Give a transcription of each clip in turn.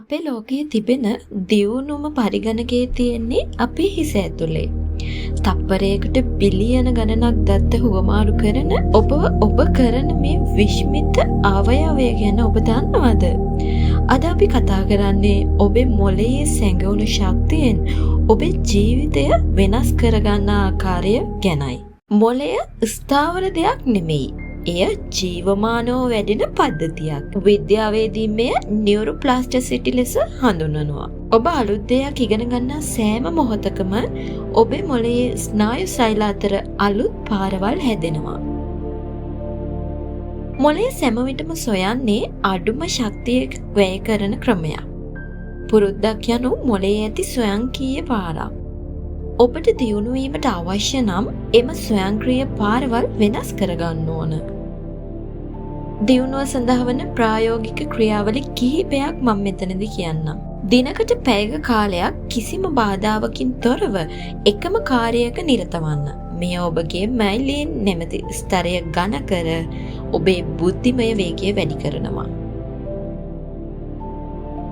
අපේ ලෝකයේ තිබෙන දියුණුම පරිගණකයේ තියෙන්නේ අපේ හිස ඇතුලේ. තප්පරයකට බිලියන ගණනක් දත්ත හුවමාරු කරන ඔබව ඔබ කරන මේ විශ්මිත අවයවය ගැන ඔබ දන්නවද? අද අපි කතා කරන්නේ ඔබේ මොළයේ සැඟවුණු ශක්තියෙන් ඔබේ ජීවිතය වෙනස් කරගන්න ආකාරය ගැනයි. මොළය ස්ථාවර දෙයක් නෙමෙයි. එය ජීවමානව වැඩෙන පද්ධතියක්. විද්‍යාවේදී මෙය නියුරෝප්ලාස්ටිසිටි ලෙස හඳුන්වනවා. ඔබ අලුත් දෙයක් ඉගෙන ගන්නා සෑම මොහොතකම ඔබේ මොළයේ ස්නායු සෛල අතර අලුත් පාරවල් හැදෙනවා. මොළය සෑම විටම සොයන්නේ අඩුම ශක්තිය වැය කරන ක්‍රමයක්. පුරුද්දක් යනු මොළයේ ඇති ස්වයංකීය පාරක්. ඔබට දියුණු වීමට අවශ්‍ය නම් එම ස්වයංක්‍රීය පාරවල් වෙනස් කරගන්න ඕන. දියුණුව සඳහා වන ප්‍රායෝගික ක්‍රියාවලි කිහිපයක් මම මෙතනදි කියන්නම්. දිනකට පැයක කාලයක් කිසිම බාධාවකින් තොරව එකම කාර්යයක නිරත වන්න. මෙය ඔබගේ මයිලින් නැමැති ස්තරය ඝන කර ඔබේ බුද්ධිමය වේගය වැඩි කරනවා.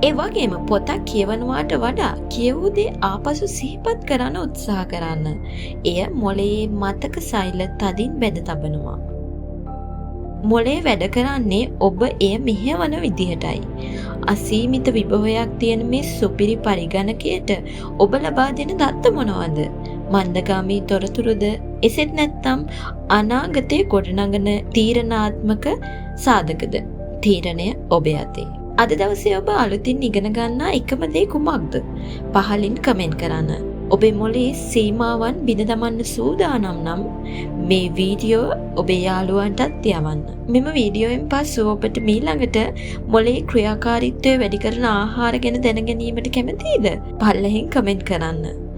ඒ වගේම පොතක් කියවනවාට වඩා කියවූ දේ ආපසු සිහිපත් කරන්න උත්සාහ කරන්න. එය මොළයේ මතක සෛල තදින් බැඳ තබනවා. මොළය වැඩ කරන්නේ ඔබ එය මෙහෙයවන විදිහටයි. අසීමිත විභවයක් තියෙන මේ සුපිරි පරිගණකයට ඔබ ලබා දෙන දත්ත මොනවද? මන්දගාමී තොරතුරුද, එසේත් නැත්නම් අනාගතය ගොඩනගන තීරණාත්මක සාධකද? තීරණය ඔබේ අතේ. අද දවසේ ඔබ අලුතින් ඉගෙන ගන්නා එකම දේ කුමක්ද? පහලින් කමෙන්ට් කරන්න. ඔබේ මොලේ සීමාවන් බිඳ දමන්න සූදානම් නම් මේ වීඩියෝ ඔබේ යාළුවන්ටත් යවන්න. මෙම වීඩියෝවෙන් පසු ඔබට මීළඟට මොලේ ක්‍රියාකාරීත්වය වැඩි කරන ආහාර ගැන දැන ගැනීමට කැමතියිද? පල්ලෙහින් කමෙන්ට් කරන්න.